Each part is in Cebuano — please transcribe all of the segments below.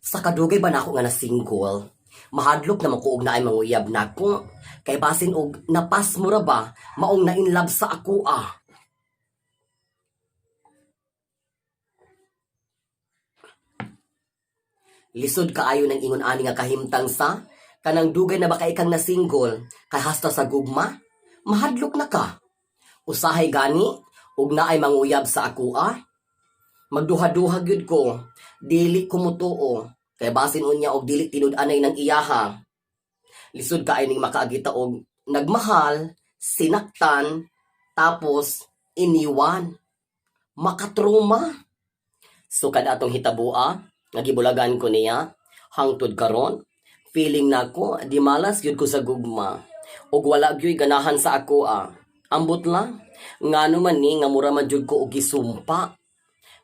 Sa kadugay ba nako nga na single, mahadlok naman ko og naay manguyab nako. Kay basin og napasmo ra ba, maong na in love sa ako ah. Lisod kaayo ng ingon ani nga kahimtang sa kanang dugay na ba kay kang na single kay hasta sa gugma mahadlok na ka. Usahay gani og naay manguyab sa ako ah. Magduha-duha gyud ko, dili ko motuo kay basin unya og dili tinud-anay ng iyaha. Lisod kaayo ning makaagita og nagmahal, sinaktan, tapos iniwan. Makatruma. So kada atong hitabua, nga gibulagan ko niya, hangtod karon, feeling nako di malas gyud ko sa gugma. Ug wala gyud ganahan sa ako ah. Ambot lang, ngano man ni nga mura man jud ko og gisumpa.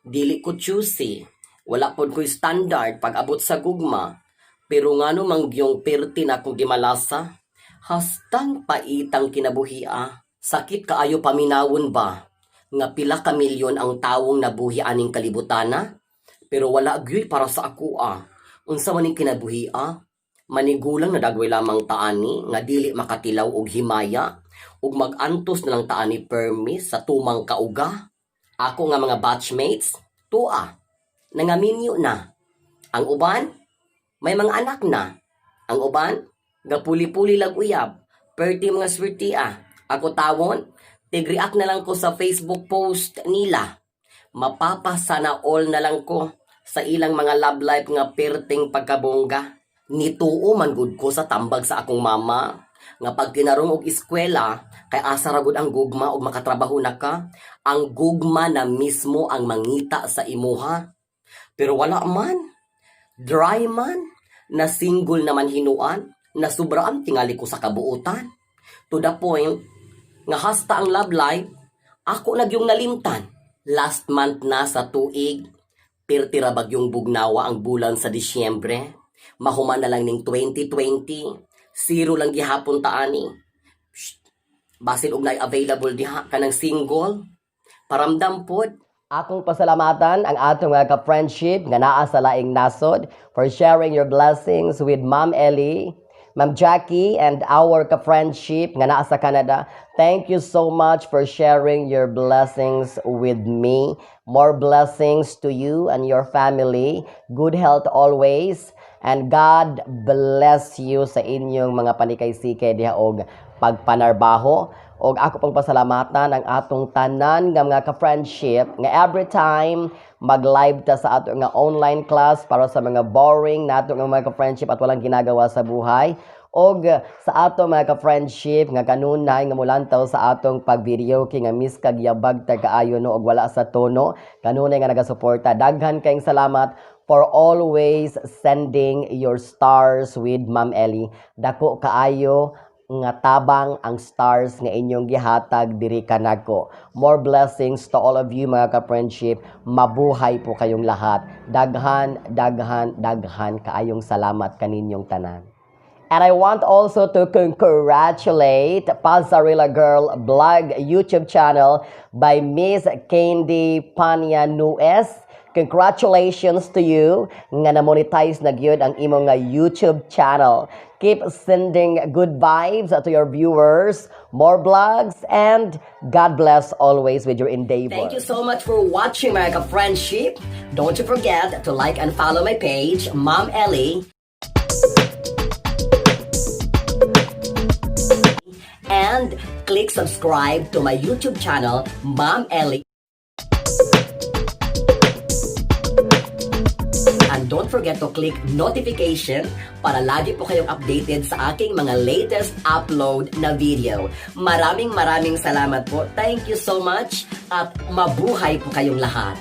Dili ko choosy. Wala pod ko'y standard pag abot sa gugma. Pero ngano man gyung perti na akong gimalasa, hastang paitang kinabuhia. Sakit kaayo paminawon ba nga pila ka milyon ang tawong nabuhi aning kalibutana, pero wala gyud para sa ako ah. Unsa man ning kinabuhi ah? Manigulang na dagway lamang taani nga dili makatilaw og himaya ug mag-antos na lang taani permi sa tumang kauga. Ako nga mga batchmates, tua, nangaminyo na. Ang uban, may mga anak na. Ang uban, gapuli-puli lag uyab. Perti mga swerte ah. Ako tawon, tig-react na lang ko sa Facebook post nila. Mapapasana all na lang ko sa ilang mga love life nga perting pagkabongga. Nituo man gud ko sa tambag sa akong mama nga pag tinarong og eskwela kay asa ra gud ang gugma og makatrabaho na ka, ang gugma na mismo ang mangita sa imuha. Pero wala man, dry man, na single naman hinuan, na sobraan tingali ko sa kabuutan. To the point nga hasta ang love life ako nagyong nalimtan. Last month na sa tuig, pirti ra bagyong bugnawa ang bulan sa Disyembre. Mahuman na lang ning 2020. Zero lang gihapon taani. Shh. Basin og naay available diha kanang single. Paramdam pod. Akong pasalamatan ang atong mga ka-friendship nga naa sa laing nasod for sharing your blessings with Ma'am Ellie, Ma'am Jackie, and our ka-friendship nga naa sa Canada. Thank you so much for sharing your blessings with me. More blessings to you and your family. Good health always. And God bless you sa inyong mga panikay-sikay diha og pagpanarbaho. Og ako pong pasalamatan ang atong tanan nga mga ka-friendship nga every time mag-live ta sa ato nga online class para sa mga boring nato nga mga ka-friendship at walang ginagawa sa buhay, og sa ato mga ka-friendship nga kanunay nga mulantaw sa atong pag-video kay nga miss kag yabag ta kaayo no og wala sa tono, kanunay nga nagasuporta. Daghan kayong salamat for always sending your stars with Ma'am Ellie. Dako kaayo nga tabang ang stars nga inyong gihatag diri kanako. More blessings to all of you, mga ka-friendship. Mabuhay po kayong lahat. Daghan, daghan, daghan kaayong salamat kaninyong tanan. And I want also to congratulate Pazarilla Girl Blog YouTube channel by Miss Candy Panya Nuez. Congratulations to you nga na-monetize na gyud ang imong nga YouTube channel. Keep sending good vibes to your viewers, more vlogs, and God bless always with your endeavor. Thank you so much for watching, mga ka-friendship. Don't you forget to like and follow my page, Ma'am Ellie. And click subscribe to my YouTube channel, Ma'am Ellie. And don't forget to click notification para lagi po kayong updated sa aking mga latest upload na video. Maraming maraming salamat po. Thank you so much at mabuhay po kayong lahat.